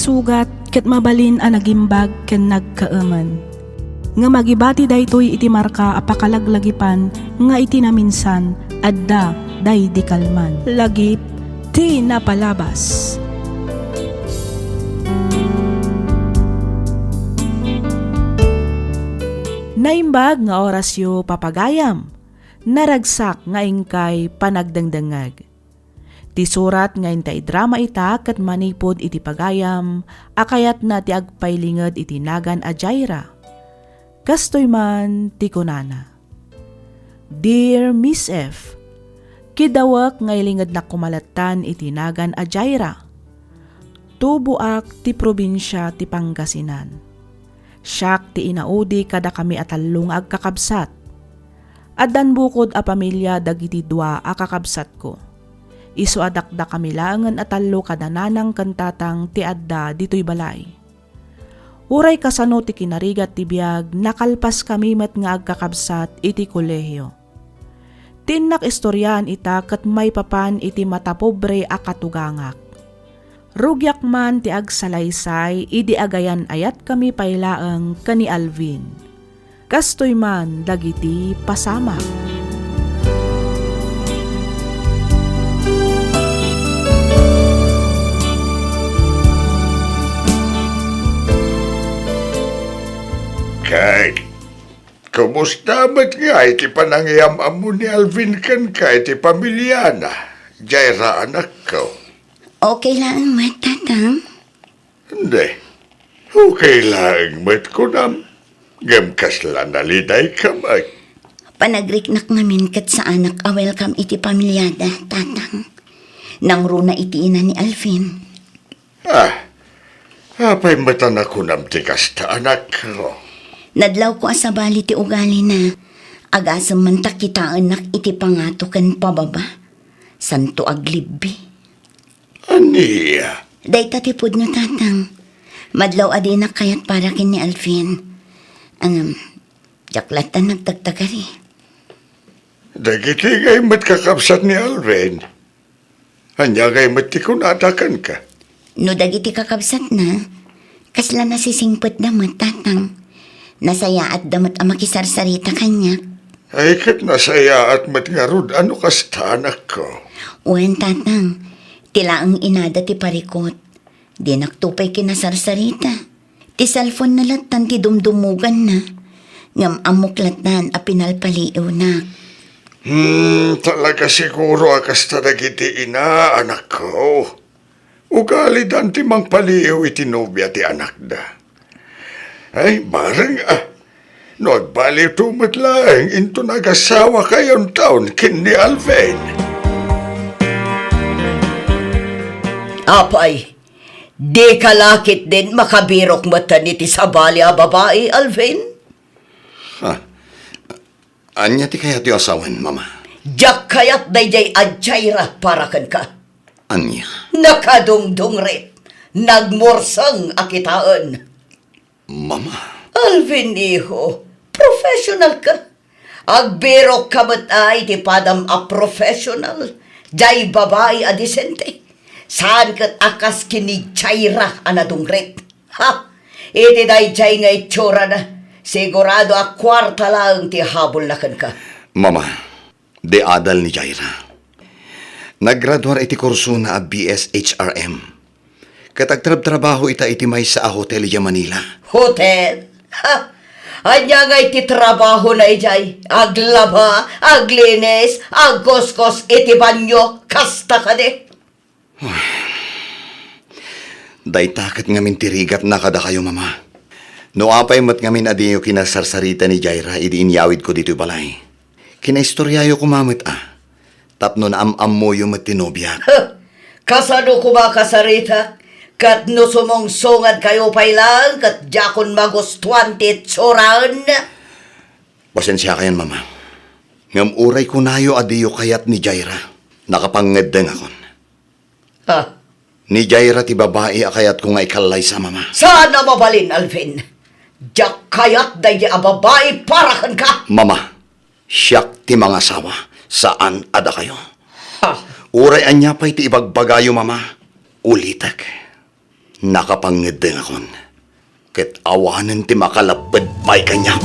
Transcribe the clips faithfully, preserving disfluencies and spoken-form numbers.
Sugat ket mabalin a nagimbag ken nagkaemen. Ngem agibati daytoy iti marka a pakalaglagipan nga iti naminsan adda daydi kalman. Lagip ti napalabas. Naimbag nga orasyo, papagayam. Naragsak nga inkay panagdengdengngeg. Ti surat nga intay drama ita ket manipud iti pagayam a kayatna ti agpailinged iti nagan a Jaira. Kastoy man ti kunana, "Dear Miss F, kidawek nga ilingednak koma lattan iti nagan a Jaira. Tuboak ti probinsia ti Pangasinan. Siak ti inaudi kadakami a tallo nga agkakabsat. Addan bukod a pamilia dagiti dua a kakabsatko. Isu a dakdakami laengen a tallo kada nanang ken tatang ti adda ditoy balay. Uray kasano ti kinarigat ti biag, nakalpaskami met nga agkakabsat iti kolehio. Ti innak istoriaan ita ket maipapan iti matapobre a katugangak. Rugiak man ti agsalaysay idi agayan-ayatkami pay laeng ken ni Alvin. Kastoy man dagiti pasamak." Kay, kumusta met ngay ti panangiyam-ammo ni Alvin kenka iti pamiliana, Jaira, anakko? Okay laeng met, Tatang. Hindi. Okay laeng met kunam. Ngem kasla nalidayka met. Panagriknak ngamin ket saanak a welcome iti pamiliada, Tatang. Nangruna iti ina ni Alvin. Ah, apay met a nakunam ti kasta, anakko? Nadlawko a sabali ti ugalina. Agasem man ta kitaennak iti pangato ken pababa. Santo aglibbi. Ania? Dayta ti pudno, Tatang. Madlaw a dinak kayat para ken ni Alvin. Ngem, diak lattan nagtagtagari. Dagiti ngay met kakabsat ni Alvin. Ania ngay met ti kunada kenka? No dagiti kakabsatna, kasla nasisingpetda met, Tatang. Nasayaatda met a makisarsarita kaniak. Ay, ket nasayaat met ngarud a no kasta, anakko. Wen, Tatang. Ti laeng inada ti parikot. Dinakto pay kinasarsarita. Ti cellphone-na lattan ti dumdumuganna. Ngem ammok lattan a pinalpaliiwnak. Hmm, talaga siguro a kasta dagiti ina, anakko. Ugalidan ti mangpaliiw iti nobia ti anakda. Ay, bareng, ah. No agbaliwto met laeng inton agasawakayonton ken ni Alvin. Apay, dika la ketdin makabirok metten iti sabali a babai, Alvin? Ha? Ania ti kayatyo a sawen, Mama? Diak kayat daydiay a Jaira para kenka. Ania? Nakadungdungrit, nagmurseng a kitaen. Mama. Alvin, iho, professional ka. Agbirok ka met ay ti padam a professional. Jay babai a disente. Saan ket a kas ken ni Jaira a nadungrit. Ha! Iti dayjay nga itsurana, sigurado a kuarta laeng ti habulna kenka. Mama, di adal ni Jaira. Naggraduar iti kursona a B S H R M. Ket agtrabtrabaho ita iti maysa a hotel idiay Manila. Hotel? Ha! Ania ngay ti trabahona idiay? Aglaba, aglinis, agkuskos iti banio, kasta kadi? Dayta ket ngamin ti rigatna kadakayo, Mama. No apay met ngamin a diyo kinasarsarita ni Jaira idi inyawidko ditoy balay, kinaistoriayo koma met a, tapno naam-ammoyo met ti nobiak. Kasano koma kasarita? Ket no sumungsungadkayo pay laeng ket diakon magustuan ti itsurana. Pasensiakayon, Mama. Ngem uray kunayo a diyo kayat ni Jaira, nakapangngeddengakon. Ha? Ni Jaira ti babai a kayatko nga ikallaysa, Mama. Saan a mabalin, Alvin. Diak kayat daydi a babai para kenka. Mama, siak ti mangasawa, saan a dakayo. Ha? Uray ania pay ti ibagbagayo, Mama, ulitek. Nakapangngeddengakon, ket awanen ti makalapped pay kaniak.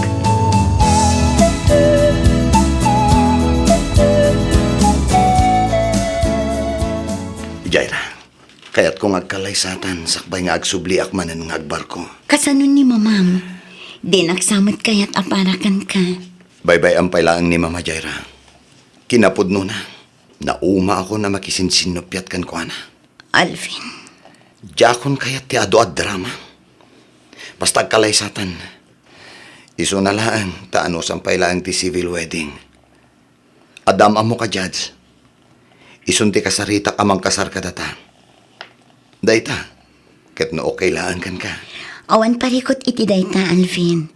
Jaira, kayatko nga agkallaysatan sakbay nga agsubliak manen nga agbarko. Kasano ni Mamam? Dinak sa met kayat a para kenka. Baybay-am pay laeng ni Mama, Jaira. Kinapudnona, naumaakon a makisinsinnuppiat kenkuana. Alvin. Diakon kayat ti adu a drama. Basta agkallaysatan. Isuna laeng ta anusam pay laeng ti civil wedding. Adda am-ammoka, Judge. Isun ti kasaritak a mangkasar kadata. Dayta, ket no okay laeng kenka. Awan parikut iti dayta, Alvin.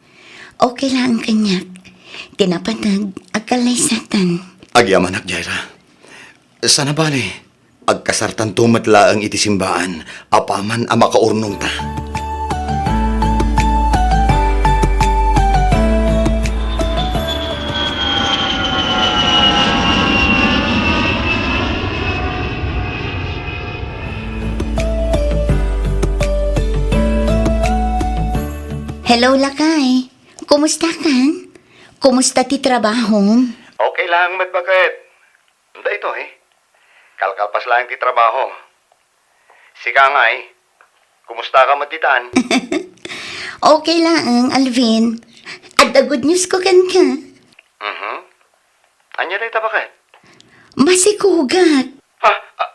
Okay laeng kaniak. Ti napateg, agkallaysatan. Agyamanak, Jaira. Sana bale, agkasartanto met laeng iti simbaan apaman a makaurnongta. Hello, lakay. Kumusta kan? Kumusta ti trabahom? Okay laeng met, baket. Daytoy, kalkalpas laeng ti trabaho. Sika ngay, kumusta ka met ditan? Okay laeng, Alvin. Adda good news ko kenka. Mhm. Ania dayta, baket? Masikogak. Ha? A-,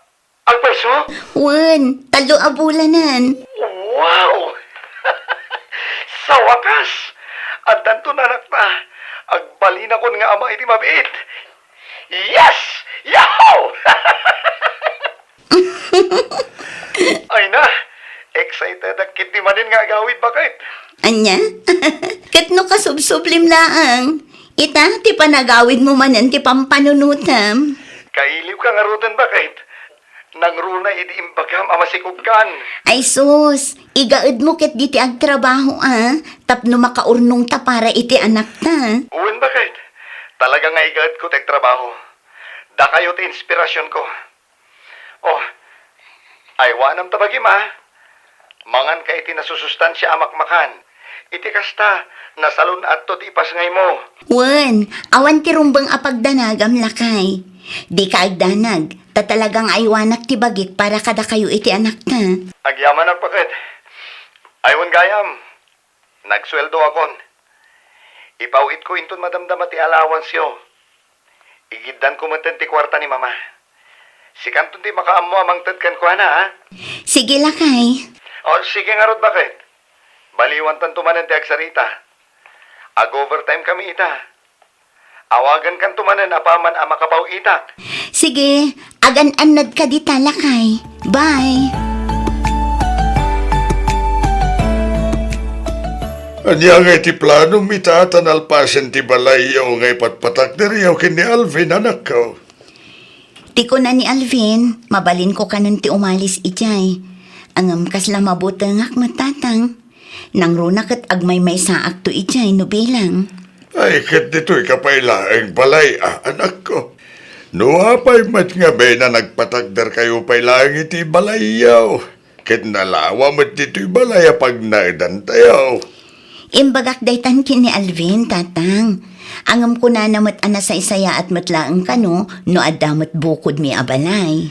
agpayso? Wen, tallo a bulanen. Wow! Sa wakas, addanton anakta. Agbalinakon nga ama iti mabiit. Yes! Yahoo! Ay na, excited ak ket di manen nga agawid, baket. Ania? Ket no kasubsublim laeng, ita ti panagawidmo manen ti pampanunotam. Kailiwka ngaruden, baket. Nangruna idi imbagam a masikogkan. Ay sus, igaedmo ket diti agtrabaho a, tapno makaurnongta para iti anakta. Wen, baket. Talaga nga igaedko ti agtrabaho. Dakayo ti inspirasionko. Oh, aywanam ta bagim a. Manganka iti nasusustansia a makmakan. Iti kasta, nasalun-atto ti ipasngaymo. Wen, awan ti rumbeng a pagdanagam, lakay. Dika agdanag, ta talaga nga aywanak ti bagik para kadakayo iti anakta. Agyamanak, baket. Ay, wen gayam, nagsueldoakon. Ipaw-itko inton madamdama ti allowanceyo. Igiddanko metten ti kuarta ni Mama. Sikanton ti makaammo a mangted kenkuana, ha? Sige, lakay. O, sige ngarud, baket. Baliwantanto manen ti agsarita. Ag-overtime kami ita. Awagankanto manen apaman a makapaw-itak. Sige, agan-annadka dita, lakay. Bye. Ania ngay ti planom ita ta nalpasen ti balayyo nga ipatpatakderyo ken ni Alvin, anakko? Ti kuna ni Alvin, mabalinko kanon ti umalis idiay. Ngem kasla mabutengak met, tatang. Nangruna ket agmaymaysaakto idiay no bilang. Ay, ket ditoy ka pay laeng balay a, anakko. No apay met ngamin a nagpatakderkayo pay laeng iti balayyo, ket nalawa met ditoy balay a pagnaedantayo. Imbagak daytan ken ni Alvin, tatang. Ngem kunana met a nasaysayaat met laeng kano no adda met bukodmi a balay.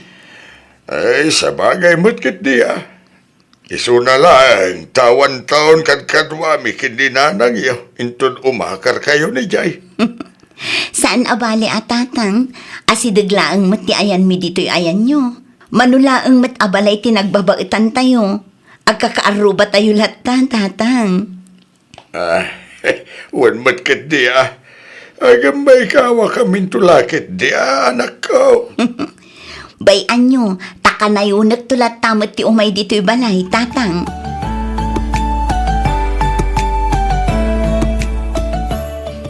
Ay, sabagay met ketdi a. Isuna laeng ta awan taon kadkaduami ken ni nanangyo inton umakarkayon idiay. Saan a bale a, tatang, asideg laeng met ti ayanmi ditoy ayanyo. Mano laeng met a balay ti nagbabaetantayo. Agkakaarrubatayo latta, tatang. Ah, wen met ketdi a. Agmaykawa kaminto la ketdi a, anakko. Bay-anyo, ta kanayonekto latta met ti umay ditoy balay, tatang.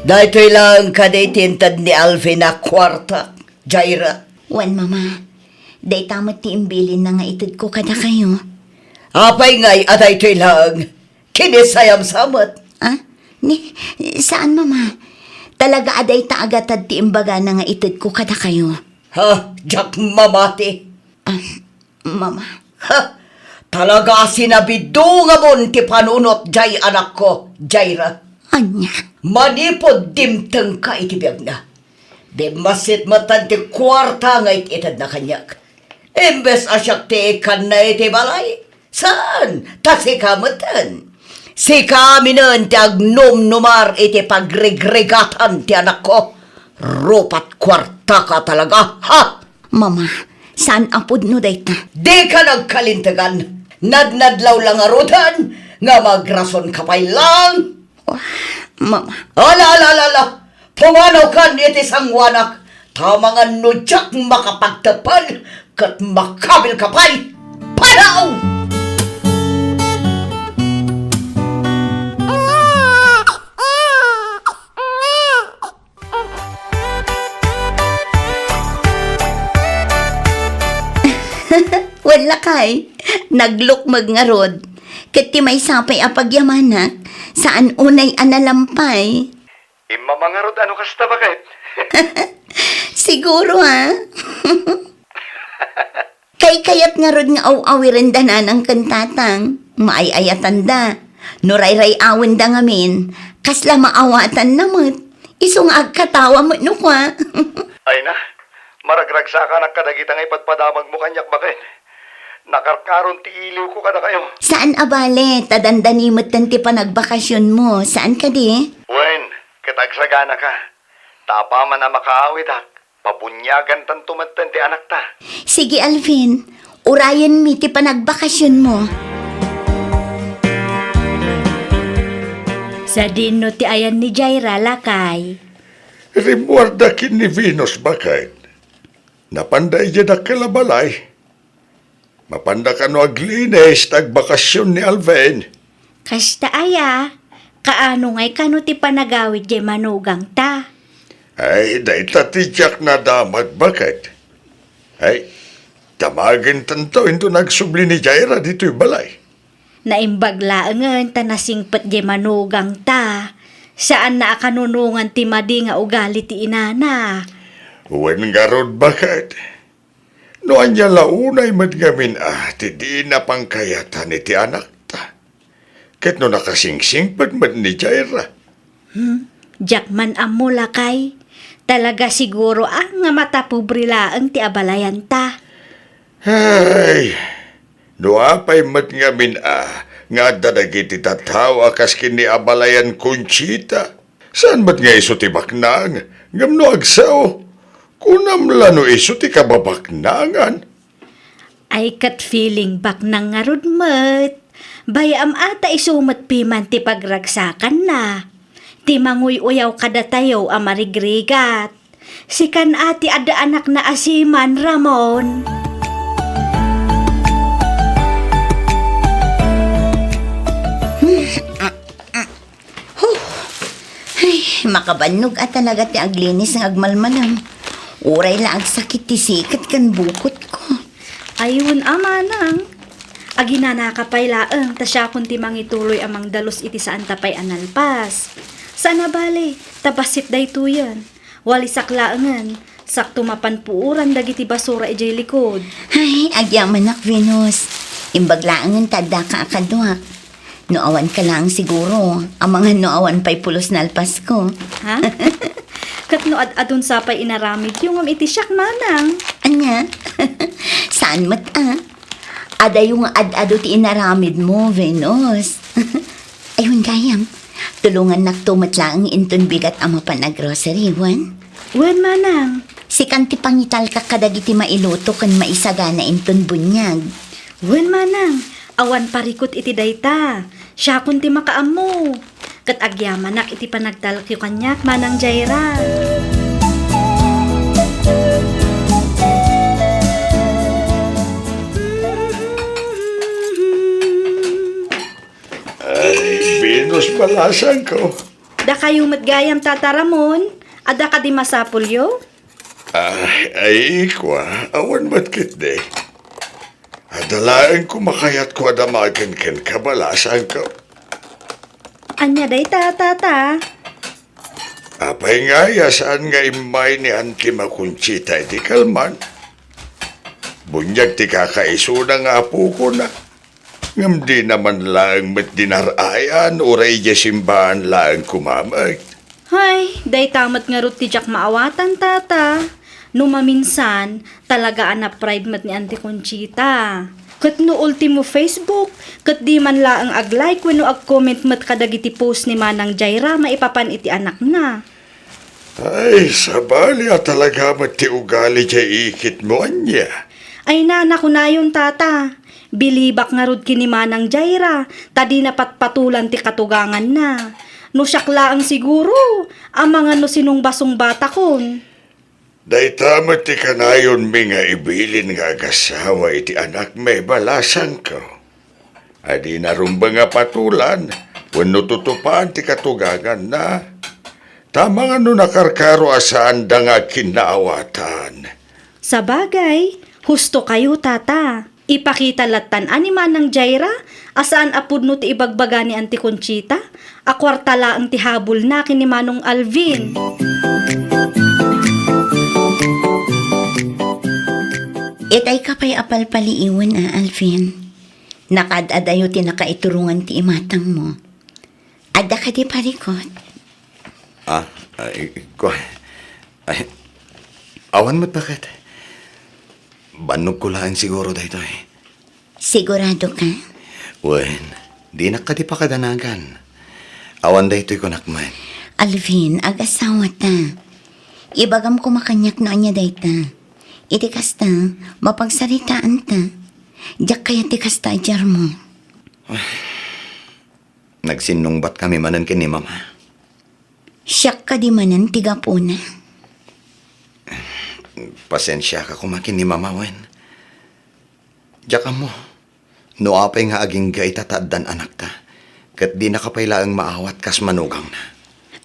Daytoy laeng kadi ti inted ni Alvin a kuarta, Jaira. Wen, Mama. Dayta met ti imbilinna nga itedko kadakayo. Apay ngay a daytoy laeng? Kinisayam sa met. Ah? Ni, saan, Mama. Talaga a dayta a gatad ti imbagana nga itedko kadakayo. Ha? Diak mamati. Ah, Mama. Ha? Talaga a sinabidungamon ti panunot diay anakko, Jaira. Ania? Manipud dimtengka iti biagna, bimmassit metten ti kuarta nga it-itedna kaniak. Imbes a siak ti ikkanna iti balay, saan, ta sika metten. Sika aminen ti agnumnumar iti pagrigrigatan ti anakko. Rupat kuartaka talaga, ha? Mama, saan a pudno dayta? Dika nagkalintegan. Nadnadlaw la ngaruden nga magrasonka pay laeng. Mama. Ala, ala, ala, ala! Pumanawkan iti sangoanak, ta amangan no diak makapagteppel ket makabilka pay! Panaw! Wen lakay, naglukmeg ngarud. Ket ti maysa pay a pagyamanak, saan unay a nalampay. Immama ngarud a no kasta, baket? Siguro, a? Kaykayat ngarud nga aw-awirenda nanang ken tatang. Maay-ayatanda. No rayray-awenda ngamin, kasla maawatanna met. Isu nga agkatawa met no kua. Ay na, maragragsakanak kadagita nga ipadpadamagmo kaniak, baket. Nakarkaron ti iliwko kadakayo. Saan a bale, ta dandani metten ti panagbakasionmo, saan kadi? Wen, ket agsaganaka. Ta apaman a makaawidak, pabuniagantanto metten ti anakta. Sige, Alvin, urayenmi ti panagbakasionmo. Sadino ti ayan ni Jaira, lakay? Rimmuarda ken ni Venus, baket. Napanda idiay dakkel a balay. Mapanda kano aglinis ta agbakasion ni Alvin. Kasta aya, kaano ngay kano ti panagawid diay manugangta? Ay, dayta ti diak nadamag, baket. Ay, damagentanto inton agsubli ni Jaira ditoy balay. Naimbag laengen ta nasingpet diay manugangta. Saanna a kanunongan ti madi nga ugali ti inana. Wen ngarud, baket. No ania la unay met ngamin a ti dina pangkayatan iti anakta. Ket no nakasingsingpet met ni Jaira. Hmm, diak man ammo, lakay. Talaga siguro a nga matapobre laeng ti abalayanta. Ay, no apay met ngamin a nga adda dagiti tattao a kas ken ni abalayan Conchita. Saan met nga isu ti baknang, ngem no agsao, kunam la no isu ti kababaknangan? Ay, ket feeling baknang ngarud met. Bay-am a ta isu met piman ti pagragsakanna. Ti manguy-uyaw kadatayo a marigrigat. Sikan a ti adda anakna a siman, Ramon. Huh! Ay, makabannog a talaga ti aglinis nga agmalmalam. Uray la agsakit ti siket ken bukotko. Ay, wen a, manang. Aginanaka pay laeng, ta siakon ti mangituloy a mangdalus iti saanta pay a nalpas. Saan a bale, ta bassit daytoyen. Walisak laengen, sakto mapan puoran dagiti basura idiay likod. Ay, agyamanak, Venus. Imbag laengen ta addaka a kaduak. No awanka laeng siguro, amangan no awan pay pulos nalpasko. Ha? Ket no ad-adun sa pay inaramidyo ngem iti siak, manang? Ania? Saan met a? Adayo nga ad-adu ti inaramidmo, Venus. Ay, wen gayam. Tulongannakto met laeng inton bigat a mapan a grocery, wen? Wen, manang. Sikan ti pangitalka kadagiti mailuto ken maisagana inton buniag. Wen, manang. Awan parikut iti dayta. Siakon ti makaammo. Ket agyamanak iti panagtalekyo kaniak, Manang Jaira. Ay, Venus, balasangko. Dakayo met gayam, Tata Ramon. Adda kadi masapulyo? Ay, ay, kua, awan met ketdi. Adda laeng koma kayatko a damagen kenka, balasangko. Ania dayta, Tata? Apay ngay a saan nga immay ni Auntie Conchita iti kalman? Buniag ti kakaisuna nga apokona. Ngem dina man laeng met dinar-ayan, uray idiay simbaan laeng koma met. Hay, dayta met ngarud ti diak maawatan, tata. No maminsan, talaga a na-pride met ni Auntie Conchita. Ket no ultimo Facebook, ket di man laeng ag-like wenno ag-comment met kadagiti post ni Manang Jaira maipapan iti anakna. Ay, sabali a talaga met ti ugali diay ikitmo, ania? Ay, nana, kunayon, tata. Bilibak ngarud ken ni Manang Jaira, ta dina patpatulan ti katuganganna. No siak laeng siguro, amangan no sinungbasungbatakon. Dayta met ti kanayonmi nga ibilin nga agasawa iti anakmi, balasangko. A dina rumbeng a patulan wenno tutupaen ti katuganganna. Ta amangan no nakarkaro a saanda nga agkinnaawatan. Sabagay, husto kayo, tata. Ipakita lattan a ni Manang Jaira a saan a pudno ti ibagbaga ni Auntie Conchita a kuarta laeng ti habulna ken ni Manong Alvin. Itay ka pay a palpaliiwen a, Alvin. Nakaad-adayo ti nakaiturongan ti imatangmo. Adda kadi parikut? Ah, ay, kua-, ay, awan met, baket. Bannogko laeng siguro daytoy. Sigurado ka? Wen, dinak kadi pakadanagan. Awan daytoy kunak met. Alvin, agasawata. Ibagam koma kaniak no ania dayta. Iti kasta, mapagsaritaanta. Diak kayat ti kasta a diarmo. Nagsinnungbat kami manen ken ni Mama. Siak kadi manen ti gapuna? Pasensiaka koma ken ni Mama, wen. Diak ammo no apay nga agingga ita ta addan anakta, ket dinaka pay laeng maawat kas manugangna.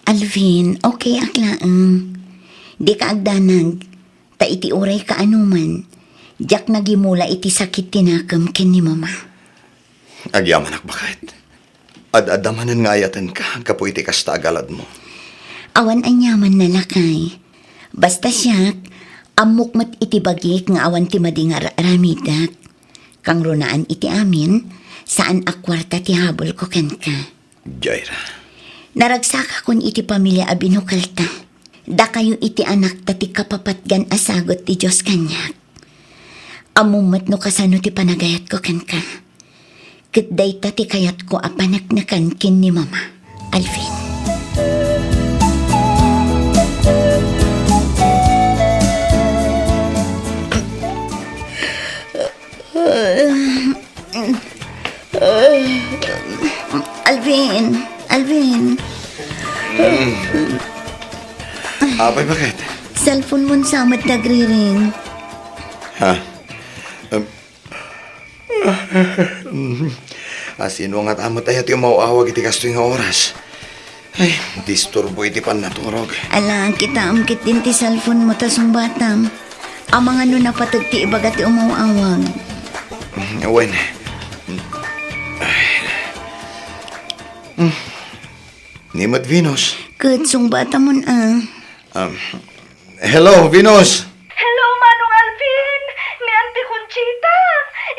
Alvin, okay ak laeng. Dika agdanag, ta iti uray kaanoman, diak nagimula iti sakit ti nakem ken ni Mama. Agyamanak, baket. Ad-adda manen nga ayatenka gapu iti kasta a galadmo. Awan aniamanna, lakay. Basta siak, ammok met iti bagik nga awan ti madi nga ar-aramidek. Kangrunaan iti amin, saan a kuarta ti habulko kenka. Jaira. Naragsakakon iti pamilia a binukelta. Dakayo iti anakta ti kapapatgan a sagut ti Dios kaniak. Ammom met no kasano ti panagayatko kenka. Ket dayta ti kayatko a paneknekan ken ni Mama. Alvin. Alvin, Alvin. Apay, baket? Cellphone mon sa met nagriring. Ha? Um, a, sino nga ta met aya ti umaw-awag iti kastoy nga oras? Ay, disturbo iti pannaturog. Ala, kitaem ketdin ti cellphone mo ta sungbatam. Amangan no napateg ti ibaga ti umaw-awag. Wen. Ni met Venus. Ket sungbatamon a. Um, hello, Venus! Hello, Manong Alvin! Ni Auntie Conchita!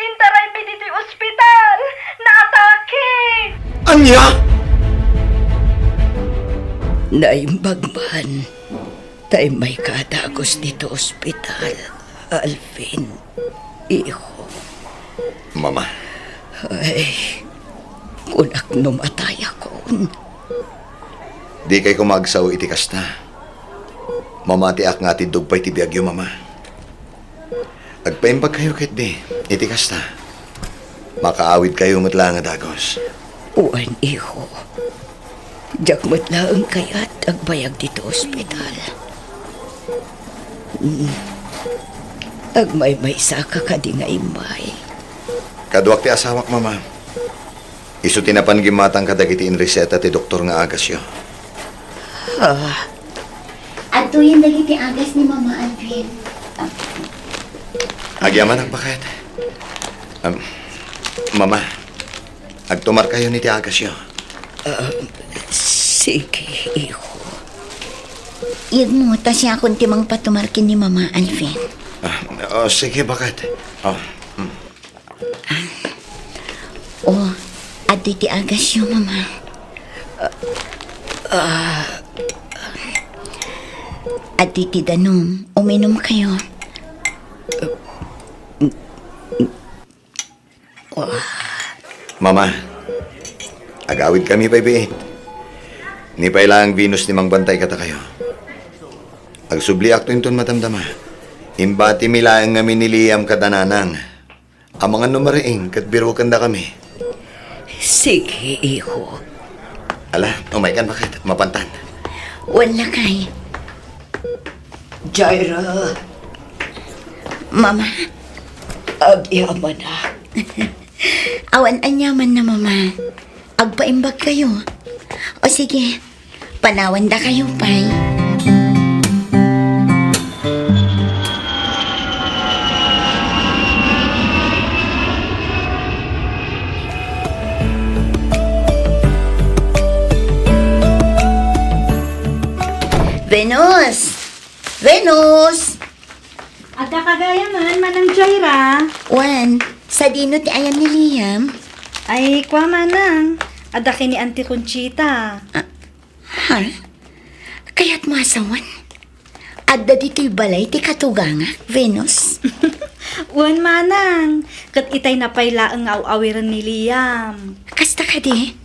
Intaraymi ditoy ospital! Naatake! Ania? Naimbag man ta immayka a dagus ditoy ospital, Alvin. Iho. Mama. Ay, kunak no matayakon. Dikay koma agsao iti kasta. Mamatiak nga atiddog pay ti biagyo, Mama. Agpaimbagkayo ketdi iti kasta. Makaawidkayo met laeng a dagus. Wen, iho. Diak met laeng kayat agbayag ditoy ospital. Mm. Agmaymaysaka kadi nga immay? Kaduak ti asawak, Mama. Isu ti napan gimmatang kadagiti inreseta ti doktor nga agasyo. Ah. Adtoyen dagiti agas ni Mama Alvin. Agyamanak, baket. Um, Mama, agtumarkayon iti agasyo. Ah, sige, iho. Iyegmo ta siakon ti mangpatumar ken ni Mama Alvin. Ah, oh, sige, baket. Oh, mm. Ah. O, adtoy ti agasyo, Mama. Ah, ah. Adtoy ti danum. Uminom kayo. Mama, agawid kami pay biit. Ni pay laeng Venus ti mangbantay kadakayo. Agsubliakto inton madamdama. Imbatimi laeng ngamin ni Liam kada nanang. Amangan no mariing ket birukendakami. Sige, iho. Ala, umaykan, baket? Mapantan. Wen, lakay. Jaira. Mama. Agyamanak. Awan aniamanna, Mama. Agpaimbag kayo. O sige, panawandakayo pay. Venus! Venus! Adda ka gayam, Manang Jaira? Wen, sadino ti ayan ni Liam? Ay, kua, Manang. Adda ken ni Auntie Conchita. Ah, ha? Kayatmo a sawen? Adda ditoy balay ti katugangak, Venus? Wen, Manang. Ket itay na pay laeng nga aw-awiren ni Liam. Kasta kadi?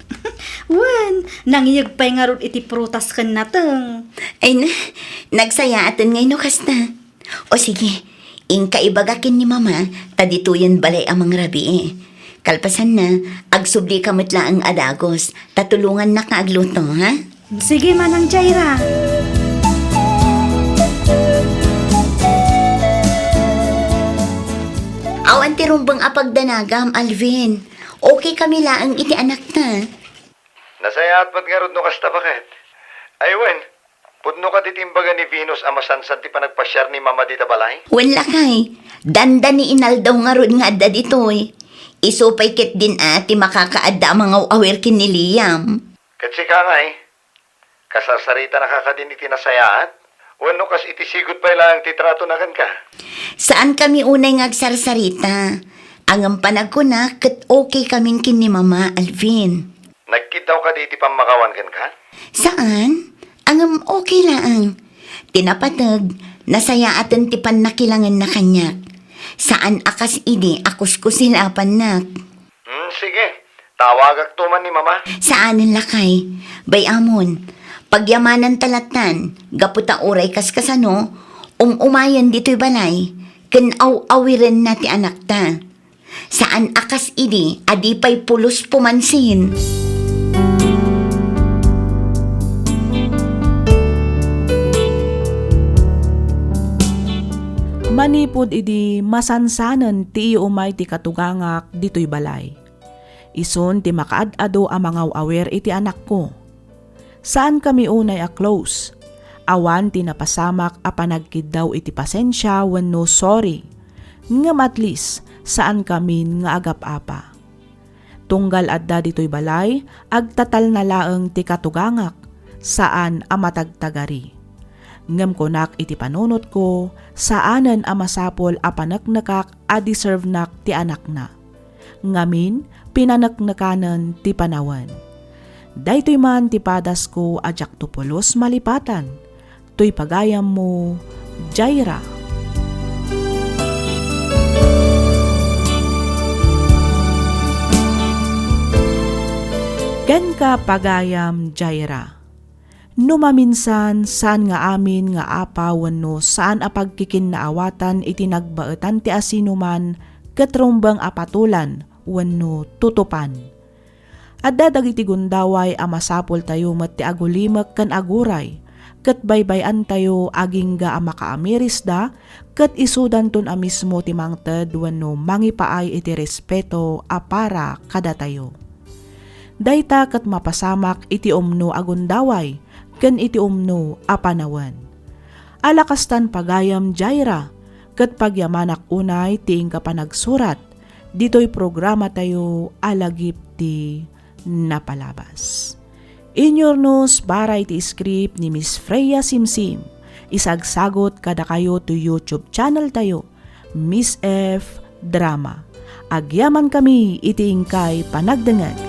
Wen, nangiyeg pay ngarud iti prutas ken nateng. Ay na, nagsayaaten ngay no kasta. O sige, inka ibaga ken ni Mama, ta ditoyen balay a mangrabii. Kalpasanna, agsubli ka met laeng a dagus, ta tulongannak nga agluto, ha? Sige, Manang Jaira. Awan ti rumbeng a pagdanagam, Alvin. Okay kami laeng iti anakta. Nasayaat met ngarud no kasta, baket? Ay wen, pudno kadi ti imbaga ni Venus a masansan ti panagpasiar ni Mama dita balay? Wen lakay, dandani inaldaw ngarud nga adda ditoy. Isu pay ketdin a ti makakaadda a mangaw-awir ken ni Liam. Ket sika ngay, kasarsaritanaka kadin iti nasayaat? Wenno kas iti sigud pay laeng ti tratona kenka? Saankami unay nga agsarsarita. Ngem panagkunak ket okay kamin ken ni Mama, Alvin. Nagkiddaw kadi iti pammakawan kenka? Saan? Ngem okay laeng. Ti napateg, nasayaaten ti pannakilangenna kaniak. Saan a kas idi a kuskusilapannak. Hmm, sige. Tawagakto man ni Mama. Saanen lakay. Bay-amon, pagyamananta lattan, gapu ta uray kaskasano, um-umayen ditoy balay, ken aw-awirenna ti anakta. Saan a kas idi a di pay pulos pumansin. Manipud idi masansanen ti iyuumay ti katugangak ditoy balay. Isun ti makaad-ado a mangaw-awir iti anakko. Saankami unay a close. Awan ti napasamak a panagkiddaw iti pasensia wenno sorry. Ngem at least, saankamin nga agap-apa. Tunggal adda ditoy balay, agtatalna laeng ti katugangak, saan a matagtagari. Ngem kunak iti panunotko, saanen a masapul a paneknekak a deservenak ti anakna. Ngamin, pinaneknekanen ti panawen. Daytoy man ti padasko a diakto pulos malipatan. Toy pagayammo, Jaira. Kenka, pagayam, Jaira. No maminsan, saan nga amin nga apa wenno saan a pagkikinnaawatan iti nagbaetan ti asinoman ket rumbeng a patolan wenno tutupan. Adda dagiti gundaway a masapultayo met ti agulimek ken aguray, ket baybay-antayo agingga a makaamirisda ket isudanton a mismo ti mangted wenno mangipaay iti respeto a para kadatayo. Dayta ket mapasamak iti umno a gundaway ken iti umno a panawen. Ala kastan pagayam, Jaira, ket pagyamanak unay ti inka panagsurat ditoy programatayo a Lagip ti Napalabas. Inyurnos para iti script ni Miss Freya Simsim. Isagsagot kadakayo ti YouTube channel tayo, Miss F Drama. Agyamankami iti inkay panagdengngeg.